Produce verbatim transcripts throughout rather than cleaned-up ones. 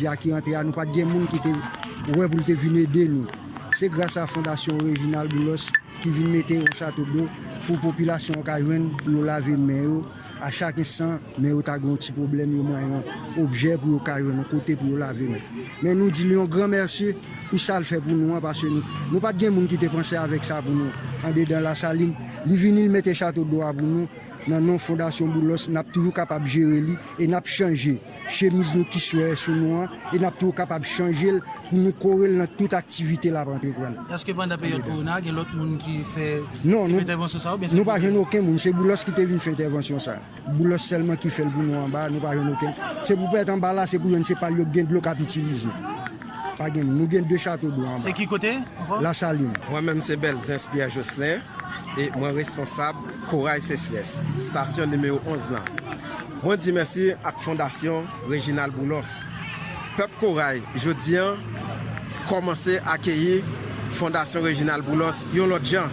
Jodi a ki antre a, nou pa t gen moun ki te wè pou l te vin ede nou. Se gras a Fondasyon Reginald Boulos ki vin mete yon chato dlo pou popilasyon an ka jwenn pou yo lave men yo. A chak enstan, men yo ta gen yon ti pwoblèm, yo manyen yon objè pou yo ka jwenn yon kote pou yo lave men. Men nou di li yon gran mèsi pou sa l fè pou nou an, paske nou, nou pa t gen moun ki te panse avèk sa pou nou andedan Lasalin. Li vini, li mete chato dlo a pou nou. Nan non Fondasyon Boulos, n ap toujou kapab jere li e n ap chanje chemiz nou ki swè sou nou an e n ap toujou kapab chanje l pou nou kore l nan tout aktivite l ap antreprann. Èske pandan peryòd kowona, gen lòt moun ki fè Non, tip nou, entèvansyon sa yo, oubyen se nou pa jwenn okenn moun. Se Boulos ki te vin fè entèvansyon sa. Boulos sèlman ki fè l pou nou anba, nou pa jwenn okenn. Se pou pèt anba la, se pou jwenn se pa l yo gen dlo k ap itilize. Pa gen, nou gen de chato dlo anba. Se ki kote ankò? Lasalin. Mwen menm se Belzens Pierre Jocelyn e mwen responsab Koray Sesles, estasyon nimewo onz lan. Mwen di mèsi ak Fondasyon Reginald Boulos. Pèp Koray, jodi an, kòmanse akeyi Fondasyon Reginald Boulos yon lòt jan.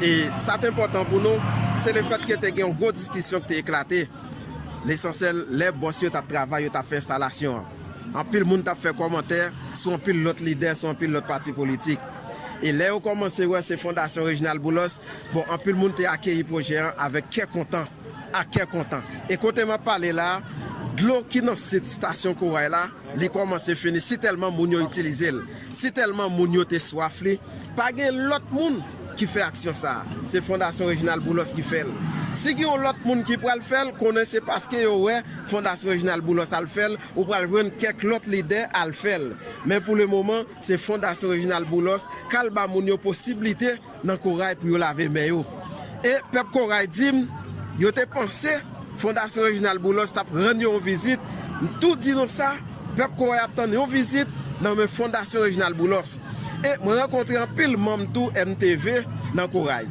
E sa t enpòtan pou nou, se lefètke te gen yon gwo diskisyon ki te eklate. Lesansyèl, lè bòs yo t ap travay, yo t ap fè enstalasyon an. Anpil moun t ap fè kòmantè sou anpil lòt lidè, sou anpil lòt pati politik. E lè yo kòmanse wè se Fondasyon Reginald Boulos, bon, anpil moun te akeyi pwojè an avèk kè kontan, ak kè kontan. E kote m ap pale la a, dlo ki nan sit estasyon Koray la, li kòmanse fini. Si tèlman moun yo itilize l, si tèlman moun yo te swaf li, pa gen lòt moun ki fè aksyon sa a. Se Fondasyon Reginald Boulos ki fè l. Si gen yon lòt moun ki pral fè l, konnen se paske yo wè Fondasyon Reginald Boulos al fè l, ou pral jwenn kèk lòt lidè al fè l. Men pou le moman, se Fondasyon Reginald Boulos k al ba moun yo posiblite nan Koray pou yo lave men yo. E pèp Koray di m, yo te panse Fondasyon Reginald Boulos t ap rann yo yon vizit. M tou di nou sa, pèp Koray ap tann yon vizit nan men Fondasyon Reginald Boulos. E mwen rankontre anpil manm tou M T V nan Koray.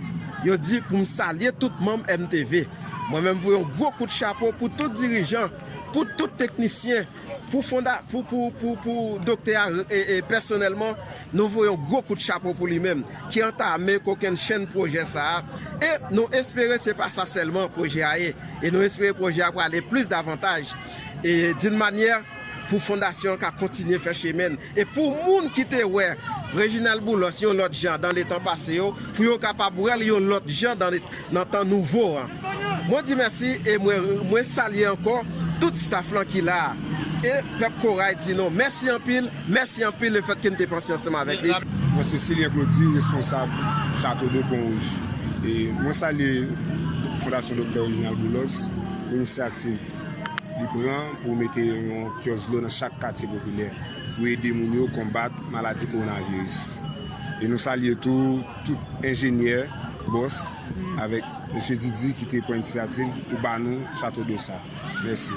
Yo di pou m salye tout manm M T V. Mwen menm voye yon gwo kout chapo pou tout dirijan, pou tout teknisyen, pou fonda-, pou, pou, pou, pou doktè a, e, e, pèsonèlman, nou voye yon gwo kout chapo pou li menm, ki antame kokennchenn pwojè sa a. E nou espere se pa sa sèlman pwojè a ye. E nou espere pwojè a prale plis davantaj. E d'une manière, pou fondasyon an ka kontinye fè chemen l. E pou moun ki te wè Reginald Boulos yon lòt jan dan letan pase yo, pou yo kapab wè l yon lòt jan dan le-, nan tan nouvo an. Mwen di mèsi e mwen, mwen salye ankò tout staff lan ki la a. E pèp Koray di nou mèsi anpil, mèsi anpil lefètke n te panse ansanm avèk li. Mwen se Silyen Claudy, responsab Chato de Pon Wouj. E mwen salye Fondasyon Doktè Reginald Boulos pou inisyativ li pran pou mete yon kyòs dlo nan chak katye popilè pou ede moun yo konbat maladi kowonaviris. E nou salye tou, tout enjenyè, bòs, avèk mesye Didi ki te pran inisyativ pou ba nou chato dlo sa. Mèsi.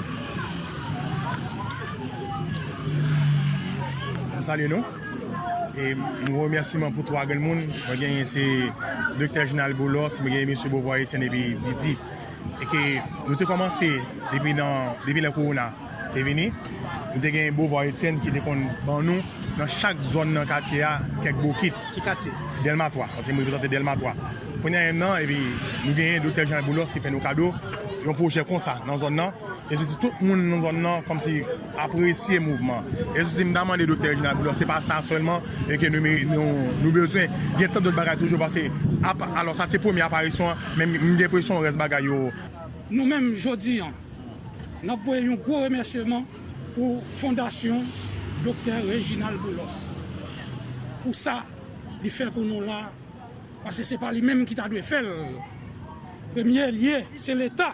M salye nou. E m remèsiman pou twa grenn moun. Mwen genyen se Doktè Reginald Boulos, mwen genyen mesye Beauvoir Etienne epi Didi. E ke nou te kòmanse depi nan, depi lè kowona te vini. Nou te gen Beauvoir Etienne ki te konn ban nou nan chak zòn nan katye a kèk bokit. Ki katye? Dèlma twa. Ok, m reprezante Dèlma twa. Kounye a menm nan, epi nou genyen Doktè Jean Boulos ki fè nou kado yon pwojè konsa nan zòn nan. E se di tout moun nan zòn nan kòmsi apresye mouvman. E se di m ta mande Doktè Reginald Boulos, se pa sa sèlman e ke nou, nou, nou bezwen. Gen tan dòt bagay toujou pase. Apa-, alò sa se premye aparisyon an, men m gen enpresyon rès bagay yo. Nou menm jodi an, n ap voye yon gwo remèsyeman pou Fondasyon Doktè Reginald Boulos pou sa li fè pou nou la. Paske se pa li menm ki ta dwe fè l. Premye lye, se Leta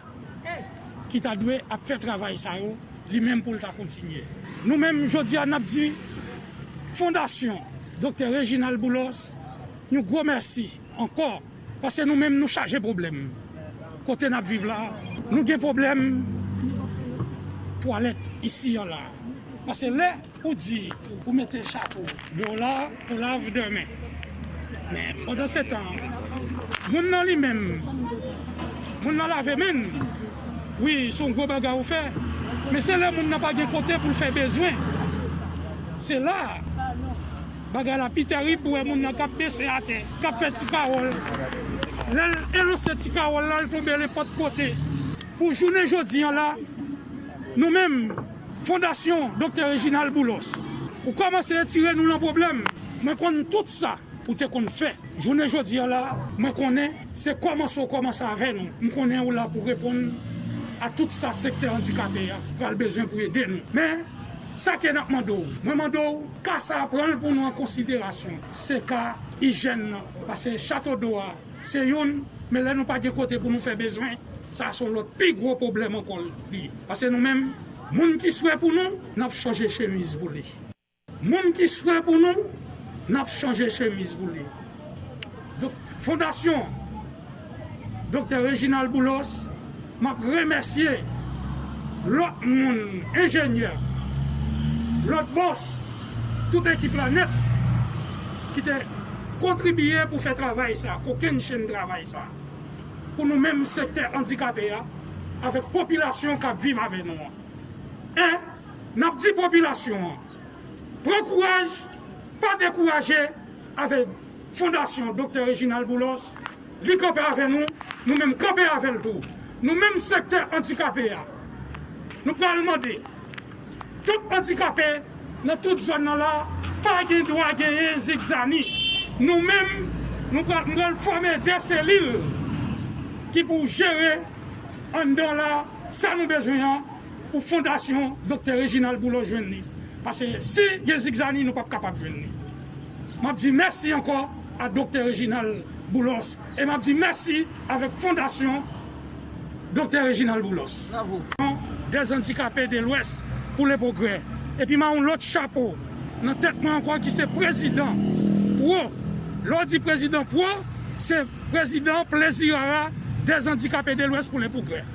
ki ta dwe ap fè travay sa yo, li menm pou l ta kontinye. Nou menm, jodi a, n ap di Fondasyon Doktè Reginald Boulos yon gwo mèsi ankò, paske nou menm, nou chaje pwoblèm. Kote n ap viv la, nou gen pwoblèm twalèt isi an la. Paske lè ou di ou mete chapo dlo la pou lav de men. Men pandan se tan, moun nan li menm, moun nan lave men l. Wi, se yon gwo bagay ou fè. Men se lè moun nan pa gen kote pou l fè bezwen. Se la bagay la pi terib pou wè moun nan k ap bese atè, k ap fè ti kawòl. Lè l elanse ti kawòl la, l tonbe nenpòt kote. Pou jounen jodi an la, nou menm, Fondasyon Doktè Reginald Boulos, ou kòmanse retire nou nan pwoblèm. Mwen konn tout sa ou te konn fè. Jounen jodi a la, mwen konnen se kòmanse w kòmanse avè nou. M konnen ou la pou reponn a tout sa sektè andikape a pral bezwen pou ede nou. Men, sa ke n ap mande w, mwen mande w, ka sa a pran l pou nou an konsiderasyon. Se ka ijèn nan, paske Chato Do a, se youn, men lè nou pa gen kote pou nou fè bezwen, sa se yon lòt pi gwo pwoblèm ankò li ye. Paske nou menm, moun ki swè pou nou, n ap chanje chemiz pou li. Moun ki swè pou nou, n ap chanje chemiz pou li. Donk, Fondasyon Doktè Reginald Boulos, m ap remèsye lòt moun, enjenyè, lòt bòs, tout ekip la nèt, ki te kontribye pou fè travay sa, kokenn chenn travay sa, pou nou menm sektè andikape a, avèk popilasyon k ap viv avè nou an. E n ap di popilasyon an, pran kouraj, pa dekouraje avèk Fondasyon Doktè Reginald Boulos. Li kanpe avè nou, nou menm kanpe avè l tou. Nou menm sektè andikape a, nou pral mande tout andikape nan tout zòn nan la, pa gen dwa genyen zigzani. Nou menm, nou pral, nou pral fòme de selil ki pou jere anndan la, sa nou bezwen an pou Fondasyon Doktè Reginald Boulos jwenn li. Paske si gen zigzani, nou p ap kapab jwenn li. M ap di mèsi ankò a Doktè Reginald Boulos e m ap di mèsi avèk Fondasyon Doktè Reginald Boulos. Bravo. Des Handicapés de l'Ouest pour le Progrès. Epi m a yon lòt chapo nan tèt mwen ankò ki se prezidan pwo. Lè w di prezidan pwo, se prezidan Plezirara des Handicapés de l'Ouest pour le Progrès.